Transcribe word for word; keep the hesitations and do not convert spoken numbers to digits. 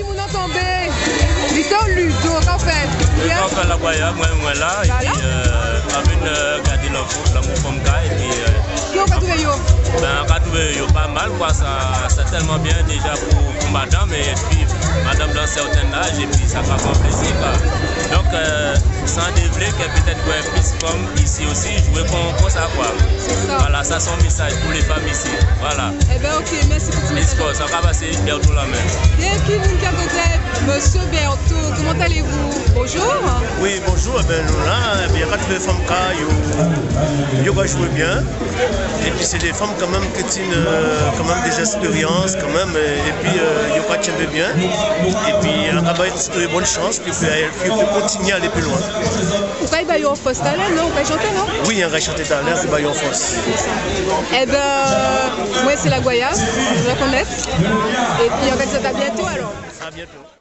Moun nan tonbe. Li se yon Ludo, sa w fè? Mwen ka fè Lagwayab, mwen, mwen la, epi, euh, mwen vin, euh, gade lanmou, lanmou fanm ka, epi, euh, ki w ka twouve yo? Ben, an ka twouve yo pa mal, kwa, sa, sa tèlman byen deja pou, pou madanm, epi madanm nan sèten laj, epi sa ka fè plezi, kwa. Donk, euh, san devle ke petèt wè plis fanm isi osi jwe kon, konsa, kwa. Vwala, sa se yon mesaj pou le fanm isi. Vwala. Enben, oke, mèsi pou ti mesaj. Espò, sa ka pase, Berto Lanmen. Gen ki moun ki akote? Mesye Berto, comment allez-vous? Bonjour. Wi, bonjou. Enben, nou la, enben, an ka twouve fanm ka, yo, yo ka jwe byen. Epi se de fanm kanmenm ki tin, euh, kanmenm de eksperyans, kanmenm, euh, epi, euh, yo ka tchenbe byen. Epi, an ka bay yo bòn chans, pou yo, pou yo kontinye ale pi lwen. Ou ka bay yo fòs talè, non? Ou ka chante, non? Wi, an ka chante talè, an ka bay yo fòs. Enben, mwen se Lagwayab, nou rekonèt. Epi, an ka di sa, à bientôt, alors. À bientôt.